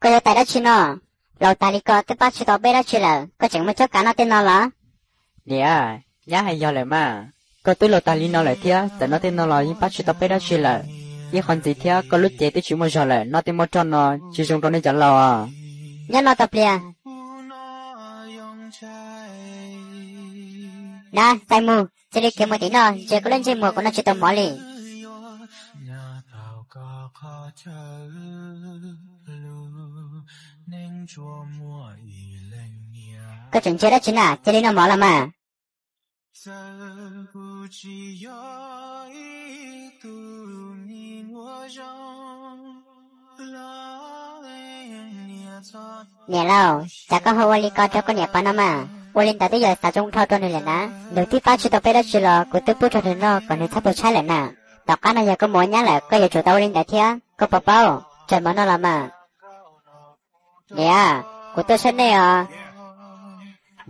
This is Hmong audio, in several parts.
Koj yuav tais dab tsi no? Laus tas li ko twb pab tsis tau peb dab tsi lawm, koj tseem muaj cuab kav noj tej no los? Niam, nyab hais yog lawm mas. Koj twb laus tas li no lawm thiab, txawm noj tej no los yeej pab tsis tau peb dab tsi lawm. Ib qho ntxiv thiab koj lub cev twb tsis muaj zog lawm, noj tej muaj roj no tsis zoo rau nej cov laus. Nyob no tau pliag. Nab, txais mus, cia li khiav mus tim no, ntsia koj lub ntsej muag, kuv noj tsis tau mov li. Koj tseem ntsia dab tsi na, cia li noj mov los mas. Niam lauj, cas koj ho ua li ko rau koj niam pog no mas? Ua li ntawd twb yog xav zoo dhau rau nws lawm na. Nws twb pab tsis tau peb dab tsi los kuv twb pub rau nws noj kom nws txhob tu tshaib lawm na. Tom qab no yog koj mus ua nyab lawm koj yuav tsum tau ua li ntawd thiab. Koj puas paub? Txais mov no los mas. Niam, kuv tuaj saib nej os.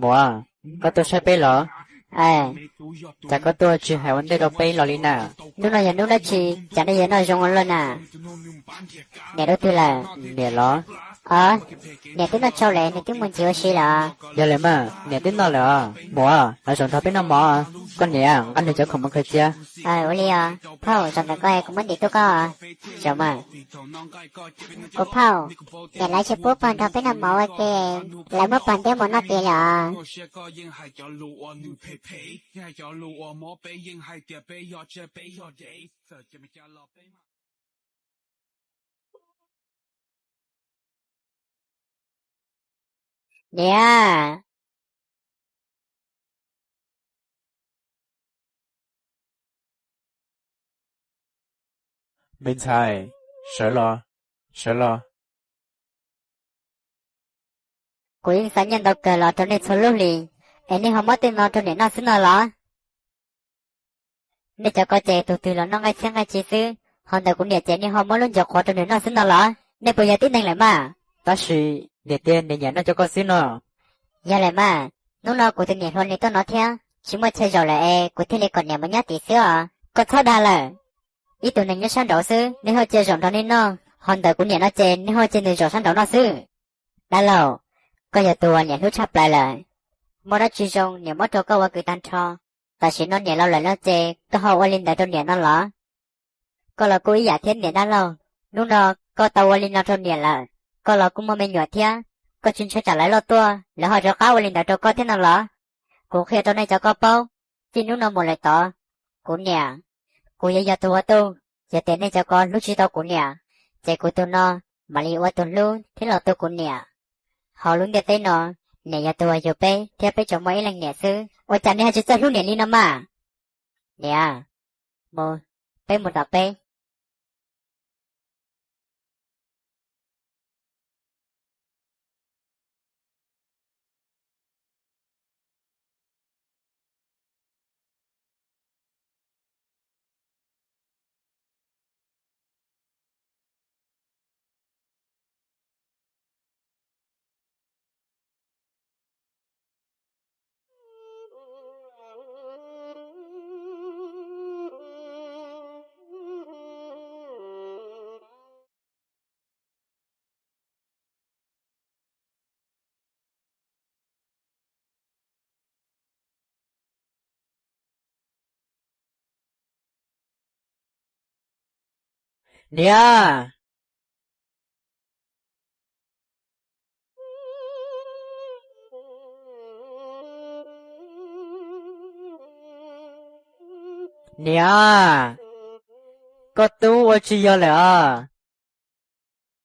Muam, koj tuaj saib peb los? Cas koj tuaj tsis hais ua ntej rau peb los li na? Hnub no yog hnub dab tsi, cas nej yuav noj zoo ua luaj na? Niam dua twg lawm? Niam los? Os, niam twb noj tsau lawm, niam twb mus ncig ua si lawm os. Yog lawm mas, niam twb noj lawm os. Muam, los zaum nrog peb noj mov. Koj niam, nqa nws cov khoom mus khaws cia. Ua li os phauj, zaum ntawm koj kuv muab ntim tuaj koj. Zaum mas. Ua phauj, niam lawv tsis pub pog nrog peb noj mov ua ke, lawv muab pog ntiab mus noj tiag lawm os. Niam, me ntxhais, sawv los, sawv los. Kuv yeej xa nyiaj ntau kawg los rau nej txhua lub hlis, es nej ho muab tej no rau niam noj xwb no los? Nej cov ko ces tus twg los noj nqaij txhiab nqaij ci xwb, ho ntawm kuv niam ces nej ho muab lub ncaws qhuav rau nws noj xwb no los? Nej puas yog tib neeg lawm mas? Tab sis niam tias niam nyiam noj cov ko xwb no. Yog lawm mas, hnub no kuv tus niam hluas nws tuaj no thiab, tsis muaj chaw zaum lawm es kuv thiaj li kom niam mus nyob tim xwb os. Koj txhob dag lawm. Ib tug neeg nyob sab nraud xwb nej ho cia zaum nrog nej noj, ho ntawm kuv niam no ces nej ho cia nws zaum sab nraud noj xwb. Dab laug, koj yog tus uas niam hlub tshaj plaws lawm. Muaj dab tsi zoo niam muab rau koj ua kwv tag nrho. Tam sim no niam laus lawm no ces koj ho ua li ntawd rau niam no los? Koj los kuj ib yam thiab niam dab laug. Hnub no koj tau ua li no rau niam lawm, koj los kuj muaj me nyuam thiab, koj tsis ntshai tsam lawv loj tuaj lawv ho rov qab ua li ntawd rau koj thiab no los? Kuv qhia rau nej cov ko paub, txij hnub no mus lawm tod, kuv niam, kuv yuav yog tus ua tuj. Yog tias nej cov ko hlub tsis tau kuv niam, ces kuv tus no mam li ua tus hlub thiab los tu kuv niam. Hauv lub ntiaj teb no, niam yog tus uas yug peb thiab peb tsuas muaj ib leeg niam xwb, ua cas nej ho tsis txawj hlub niam li no mas? Niam, mus, peb mus tom peb. Niam! Niam! Koj tub ua tsis yog lawm os.